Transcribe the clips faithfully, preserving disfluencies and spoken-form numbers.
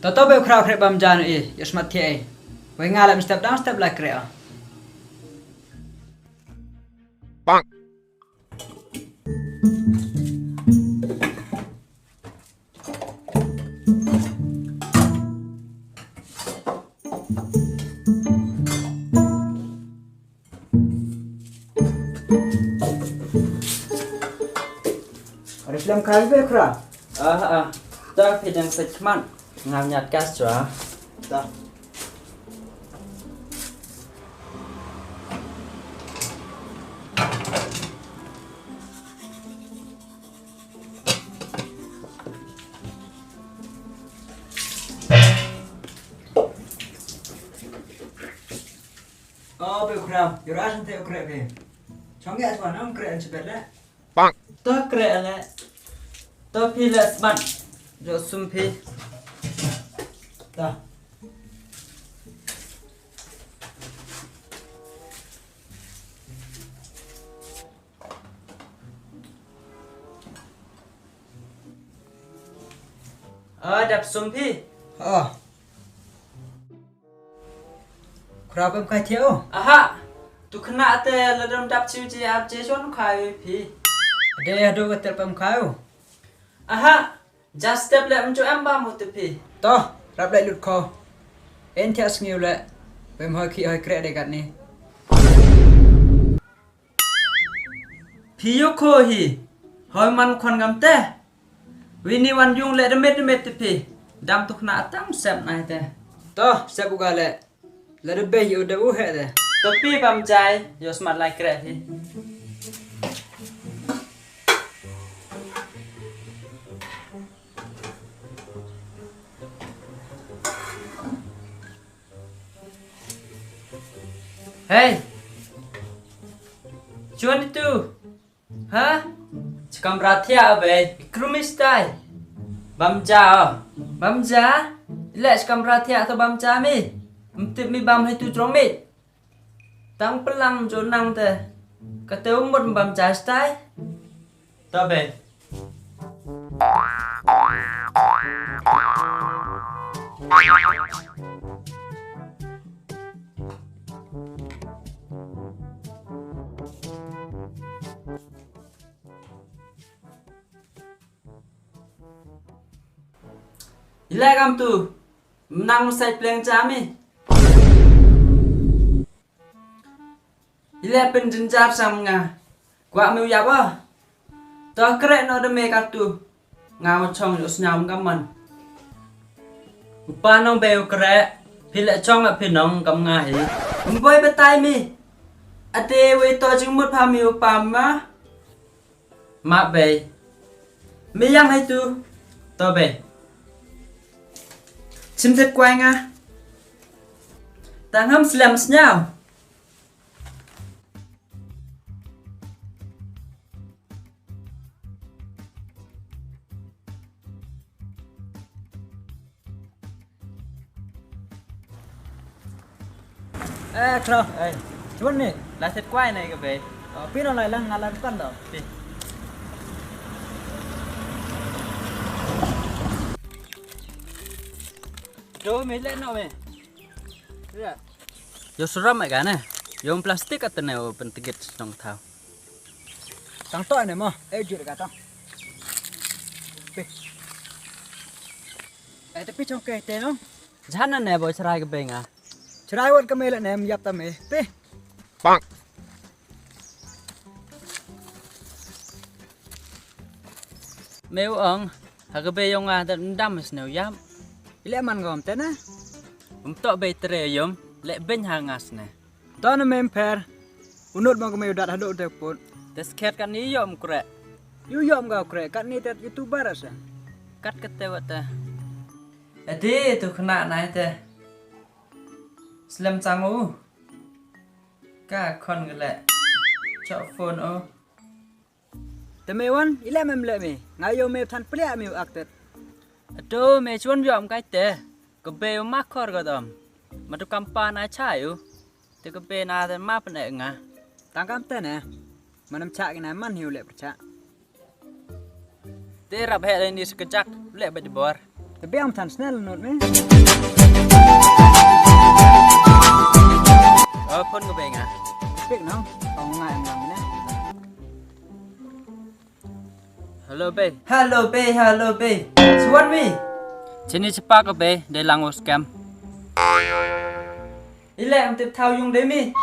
To to be u Khraw, khreh bam ja noh i, yow smat thiah i. Wei nga leh mynstep dang step lai khreh o. Are slem khai be u Khraw? Ah, ah. Ta phi dang sait khmat. Ngam ñiat gas chwa. Ta. O be u Khraw, yow ras nte u khreh phi. Chong ya chwa nong khreh an chibet le. To khreh le. To phi le smat. Jo sum phi. Ta. Ah, dap sum phi. Ah. Khraw pem khai thiah o. Aha. Tu khana te la dam dap chiu chi ap che chon khai phi. De hadu ka ter pem khai o. Aha. Just step le mchu em ba mu te phi. To, rap le lut kho. En thiah sngiu le. Pem hoi khi hoi khreh de kat ni. Phi yoh kho hi. Hoi man khon ngam te. Wi ni wan yung le da met da met te phi. Dam tu khana tang sep nai te. To, sep u ga le. Le da bei u da u he te. To phi bam jai, yow smat lai khreh phi. Hey. Chuan itu. Ha? Chikam rathia be, krumi stai. Bam ja, o. Bam ja? Ile chikam rathia to bam ja mi. Mtip mi bam hai tu jrong mi. Tang pelang jo nang te. Kate umut bam ja stai. To be. Ile kam tu, mnang sai pleng cha mi. Ile pynjynjar sam nga. Kwah mi u yap o. To khreh noh da me katu. Nga wa chong yow sñiaw kam man. U pa nong be u khreh. Phi le chong a phi nong kam nga hi. Mboi batai mi. Ate wei to jingmut pha mi u pa ma. Ma bei. Me yang hai tu. To bei. Chim thet kwai nga. Tang ham slem sñiaw. Eh, Khraw. Ei. Chuan ni. La set kwai nai ka bei. Oh, phi nong lai lang nga lang pan do. Phi. Do me le no me. Ya. Yow suram ai ka ne. Yow plastik at ne o pyntigit nong thaw. Tang to ne mo. Eh, jur ka tang. Phi. Eh, te phi chong ke te no. Jhan ne bo chrai ka bei nga. Chrai wat ka me le ne yap ta me. Phi. Pak. Me u ong, ha ka bei yong nga da ndam sne u yap. Ile man gom te na. Um to bei tre yom, le beng ha nga sne. To na mem pher. Unut mo ka me u dat hadu te put. Te skhet kan ni yom kre. Yu yom ga kre, kan ni te YouTuber asa. Kat kate wat te. Ati tu khna nai te. Slem chang u. Ka khon ka le. Chok phone o. Te me wan, ile mem le me. Nga yow me than plia me u aktet. Atu me chuan yom kai te. Ka bei u ma khor ka dom. Ma tu kam pa na chai u. Te ka bei na te ma pne nga. Tang kam te ne. Manam cha ki na man hiu le cha. Te rap he le ni skajak le ba di bor. Te biang than snel nut me. Oh, phone ko be nga. Pick no. Ong nga em lang ne. Hello be. Hello be, hello be. Suan mi. Chini chapa ko be, de lang u scam. Ile em tip thau yung de mi.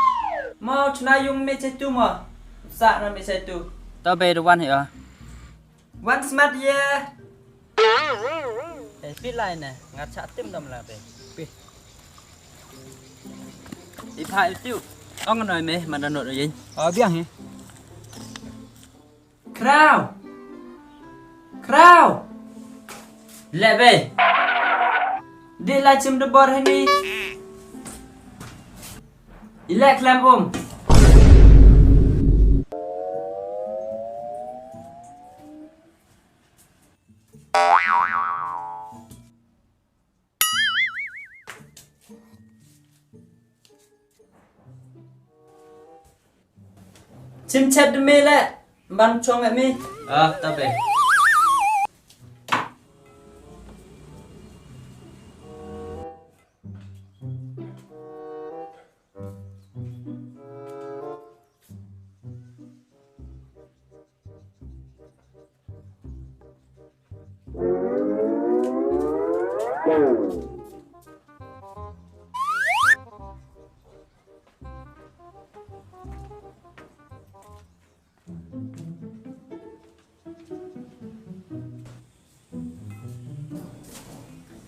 Mau chna yung me chai tu mo. Sa na me chai tu. To be de wan hi o. Wan smat ye. Eh, pi lai ne, ngat cha tim dam la be. Pi. I pha i tiu. Ong noi me, man da not yin. Oh, biang hi. Kraw. Kraw. Le be. Di la chim de bor hani. I le klem um. Chim chet de me le, ban chong e me. Ah, ta be.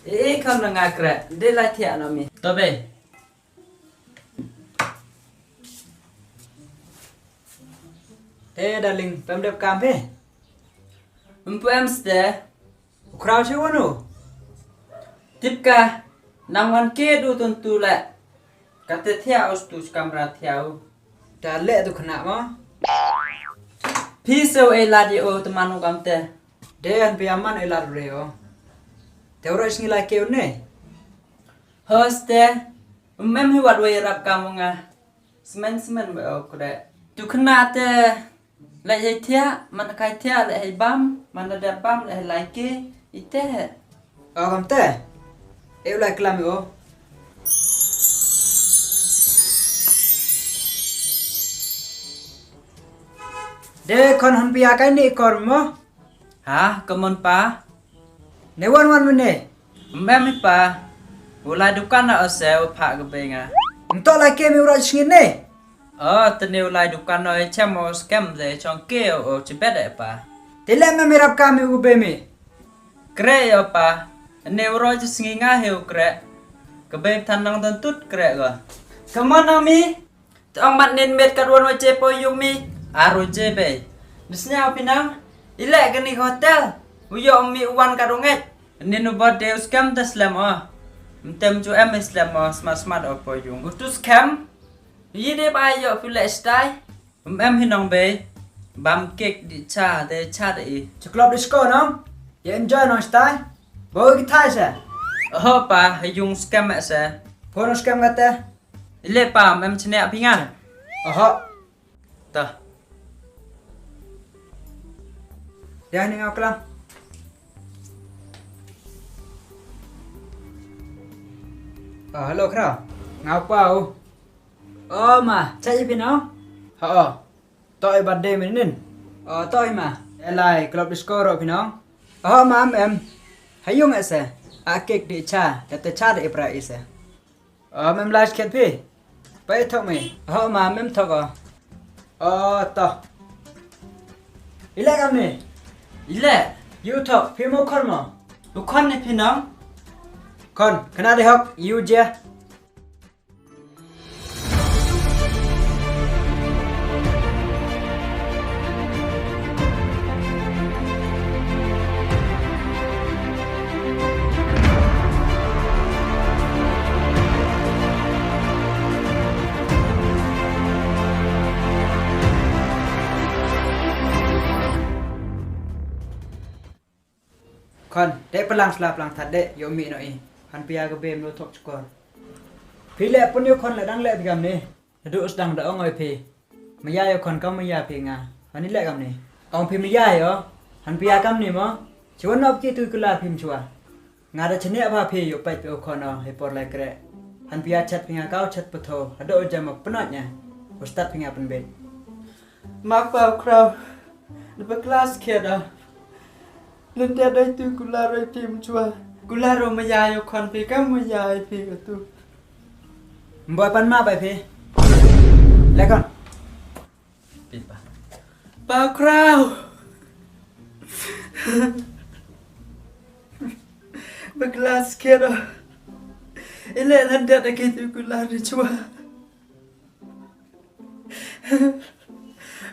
Eh, eh, kam na nga kre, de la thiah na mi. To be. Te, darling, pem dep kam phi? Em pu em ste. U Kraw chi wanu. Tip ka, nang wan ke du tun tu le. Kate thiah u stu kamra thiah u. Ta le du khana mo. Phi so e lad ye o te man u kam te. De an pi aman e lad re o. Te u ro sngi la ke u ne. Hoste, em hi wat wei rap kam nga. Semen semen wei o kre. Tu khana te, le hei thiah, man kai thiah, le hei bam, man da dep bam, le hei lai ke, i te he. O kam te. E u lai klam o. De khon hon pia kai ni kor mo. Ha, ka mon pa. Ne wan wan mene. Mem i pa. U lai dukan na o se u pha ka be nga. Nto lai ke mi u roi sngi ne. O, te ne u lai dukan na o e chem o scam de chong ke o chibet e pa. Te le mem i rap ka mi u be mi. Kre o pa. Ne u roi sngi nga he u kre. Ka be than nang don tut kre go. Ka mon na mi. Te ong mat nin met kat wan wa je po yung mi. Aro je be. Nisnya u pinang. Ile ka ni hotel. U yo mi wan kat u ngej. Nin u bot de u scam te slem o. Mtem ju em slem o, smat smat o po yung. U tu scam. Yi de ba yo phi le stai. Em em hi nong be. Bam cake di cha de cha de i. Chocolate disco nong. Ye enjoy nong stai. Bo ki thai se. Ho pa, ha yung scam e se. Phone scam kate. Ile pa, em chine phi nga. Oho. Ta. Ya ni ngau klam. Ah, hello Kraw. Ngau pa u. O ma, cha i phi nong? Ha o. To i birthday mi nin. O to i ma. E lai club disco ro phi nong. O ma em em. Ha yung e se. A cake di cha, te te cha de i pra i se. O, mem lai khet phi. Pai thok mi. Ho ma, mem thok o. O, to. Ile kam ni. Ile. Yu thok, phi mo khon mo. U khon ni phi nong. Khon, khana de hok, yu je. Khon, de plang sla plang that de, yo mi no i. Han pia ka bem lo thok chukor. Phi le pun yo khon le dang le phi kam ni. Nadu us dang da ong oi phi. Maya yo khon kam maya phi nga. Han i le kam ni. Ong phi maya yo. Han pia kam ni mo. Chua nop ki tu kula phi mchua. Nga da chniah bha phi yow pait phi u khon o hei por lai kreh. Han phi ya chat phi nga kaw chat patho, hadooh u jam u pynnoh nya. U stad phi nga pynbeit. Map pa u khraw. Da pa class khiat o. Lyndet dei tu kular roi phi mchwa. Kular roi maya yow khon phi kam maya phi ka tu. Mboi pan map bai phi. Le khon. Pit pa. Pa u khraw. Ba class khiat o. Ile lyndet da ki tu kular roi chwa.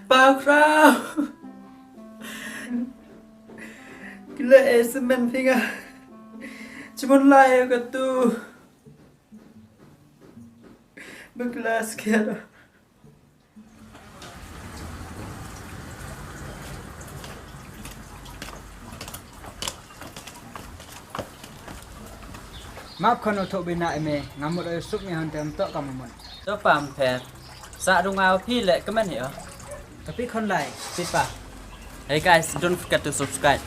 Pa u khraw. Ki le e semen phi nga. Chimon lai ka tu. Ba class khiat o. Map khon o thoh bina eme, nga mut o suk ni hon tem toh kam mut. To pam pher. Sa du nga phi le kmen hi o. Tapi khon lai. Pit pa. Hey guys, don't forget to subscribe.